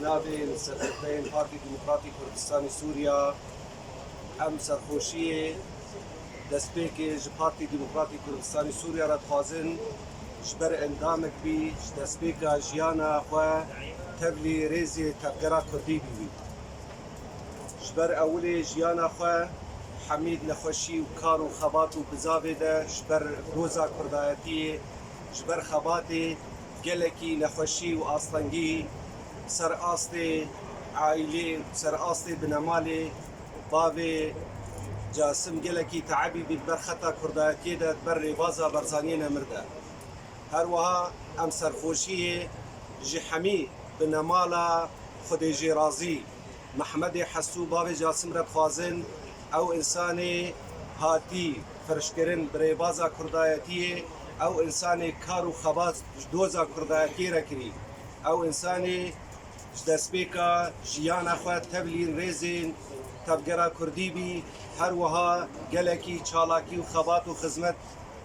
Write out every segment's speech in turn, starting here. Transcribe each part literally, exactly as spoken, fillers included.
Navê serkirdeyên Partî Demokratî Kurdistanî Sûriya, em serxweşiyê destpêkê ji Partî Demokratî Kurdistanî Sûriya re dixwazin, ji ber endamekî ji destpêka jiyana xwe tevlî rêzê tevgera Kurdî bîbî. Ji ber ewilê jiyana xwe hemî di nexweşî û kar û xebat û bizavê de ji ber doza kurdayetiyê, ji ber xebatê gelekî nexweşî û astengî ser astê aîlê, ser astê binemalê bavê Casim gelekî teebî bî di ber xeta kurdayetiyê de, di ber rêbaza Barzaniyê nemir de. Her wiha em serxweşiyê ji hemî binemala Xwedê jê razî Mehmedê Hesû bavê Casim re dixwazin, ew însanê hatî ferşkirin bi rêbaza kurdayetiyê, ew însanê kar û xebat ji doza kurdayetiyê re kirî, ew însanê ji destpêka jiyana xwe tevlî rêzên tevgera kurdî bî, her wiha gelekî çalakî û xebat û xizmet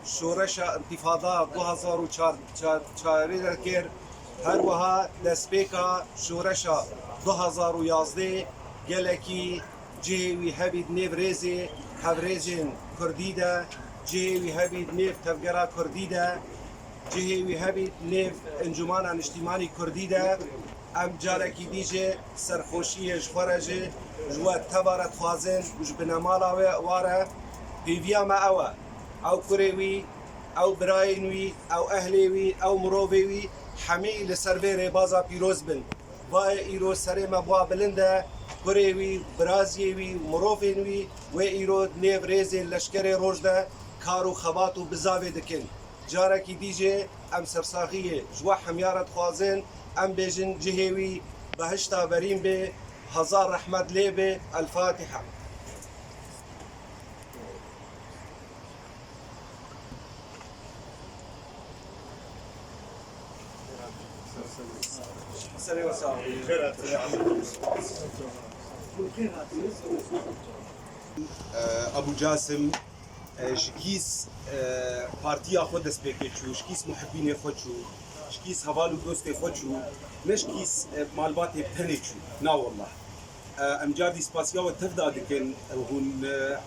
şoreşa întîfada du hezar û çar, çar, çarê de kir. Her wiha destpêka şoreşa du hezar û yazdeh gelekî cihê wî hebî di nêv rêzê hevrêzên kurdî de, cihê wî hebî di nêv tevgera kurdî de, cihê wî hebî di nêv Encûmana Niştîmanî Kurdî de. Em carekî dî jî serxweşiyê ji xwe re jî ji we teva re dixwazin û ji binemala wê wa re. Hêviya me ew e, ew kurê wî, ew birayên wî, ew ehlê wî, ew mirovê wî hemî li ser vê rêbaza pîroz bin. Vayê îro serê me bi wa bilind e, kurê wî, biraziyê wî, mirovên wî wê îro di nêv rêzên leşkerê roj de kar û xebat û bizavê dikin. Carekî dî jî em sersaxiyê ji we hemya re dixwazin, em bêjin cihê wî behişta verîn bê, hezar rehmet lê bê. El Fatiha. Serê we sax. Ebu Casim, e, ji kîs, e, partiya xwe destpêkê çû, ji kîs muhibînê xwe çû, ji kîs heval û dostê xwe çû, ne ji kîs, e, malbatê tenê çû. Na wallah. E, em cardî spasiya we tevda dikin. Hûn, e,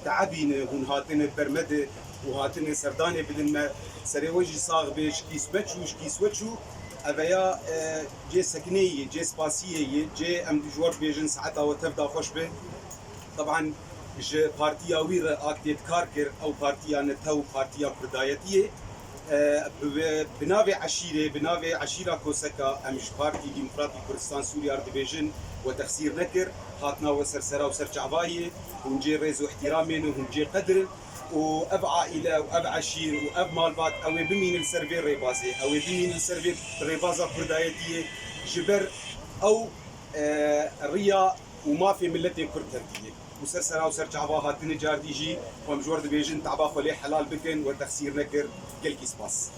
teebîne, hûn hatine ber me de û hatine serdanê bidin me. Serê we jî sax bê, ji kîs me çû, ji kîs we çû. Eveya, e, cê sekineyê ye, cê spasiyê ye, cê em ji we bêjin saeta we tevda xweş be. Teban ji partiya wî re ak tê dikar kir, ew partiya netew, partiya kurdayetiyê. E, bi, bi navê eşîrê, bi navê eşîra Koseka em ji Partî Demokratîk Kurdistan Sûriya re dibêjin, we texsîr nekir, hatina we ser sera û ser çavayê, hûn cê rêz û ihtiramê ne, hûn cê qedir in û ev aîle û ev eşîr û ev malbat ew ê bimînin li ser vê rêbazê, ew ê bimînin li ser vê rêbaza kurdayetiyê, ji ber ew, e, riya û mafê miletê Kurd tevdî ye û ser sera û ser çava hatine cardî jî, em ji we re dibêjin, taba xwe lê helal bikin, we texsîr nekir, gelkî spas.